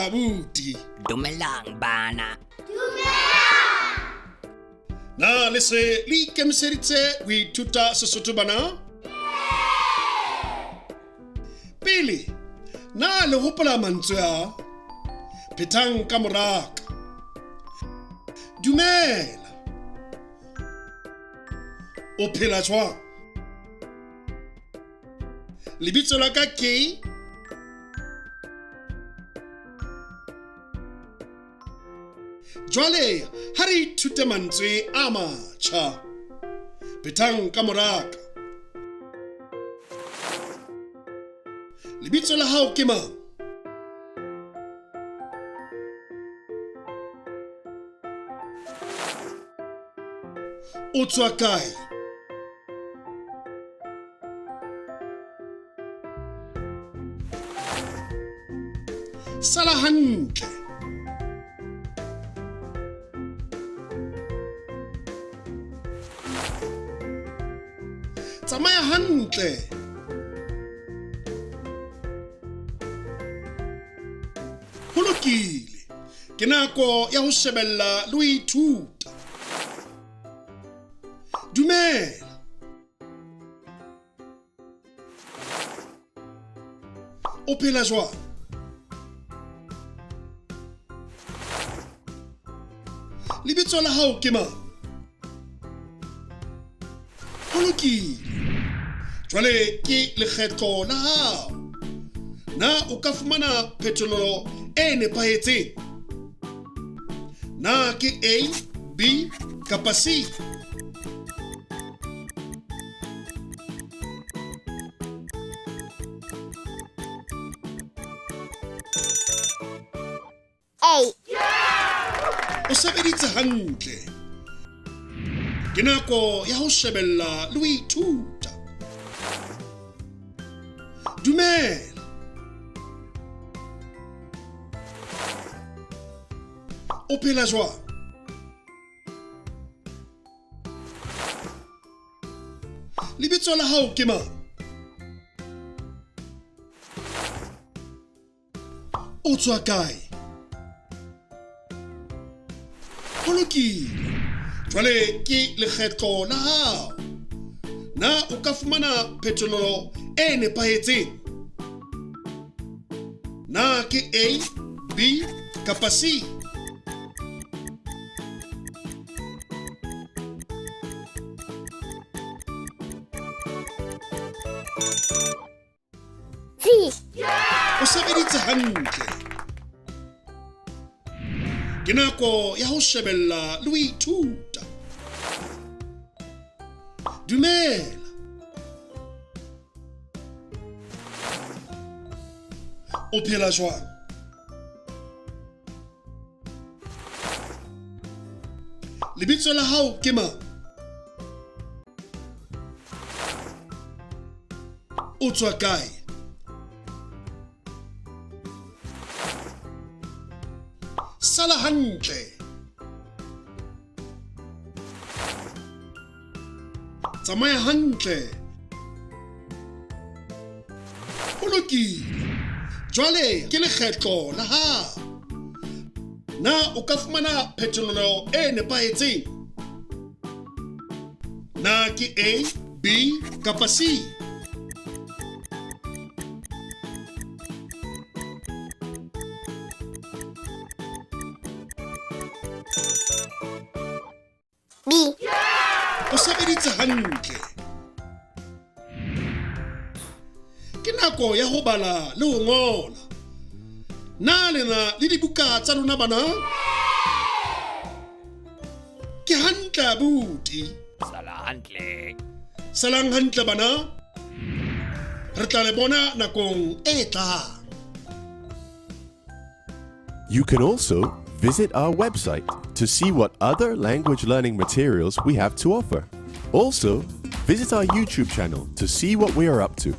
abuti. Dumelang bana. Na le se le ikemiseditse ho ithuta Sesotho bana? Pele, na le hopola mantswe a? Phethang ka moraka. Dumela. O phela jwang? Lebitso la ka ke Jwale ha re ithute mantswe a matjha. Phethang ka moraka. Lebitso la hao ke mang? O tswa kae? Sala hantle. Tsamaya hantle. Ho lokile. Ke nako ya ho shebella le ho ithuta. Dumela. O phela jwang? Lebitso la hao ke mang? Ho lokile. Jwale ke lekgetlo la hao. Na o ka fumana phetolelo e nepahetseng? Na ke A, B kapa C? A. O sebeditse hantle. Ke nako ya ho shebella le ho ithuta. Dumela. O phela jwang? Lebitso la hao ke mang? O tswa kae? Ho lokile. Jwale ke lekgetlo la hao. Na o ka fumana phetolelo e nepahetseng? Na ke A, B kapa C? C. O sebeditse hantle. Ke nako ya ho shebella le ho ithuta. Dumela. O phela jwang? Lebitso la hao ke mang? O tswa kae? Sala hantle. Tsamaya hantle. Ho lokile. Jwale ke lekgetlo la hao. Na o ka fumana phetolelo e nepahetseng? Na ke A, B kapa C? B. O sebeditse hantle. Ke nako ya ho bala le ho ngola. Na lena le dibuka tsa lona bana? Ke hantle abuti. Sala hantle. Salang hantle bana. Re tla le bona nakong e tlang. You can also visit our website to see what other language learning materials we have to offer. Also, visit our YouTube channel to see what we are up to.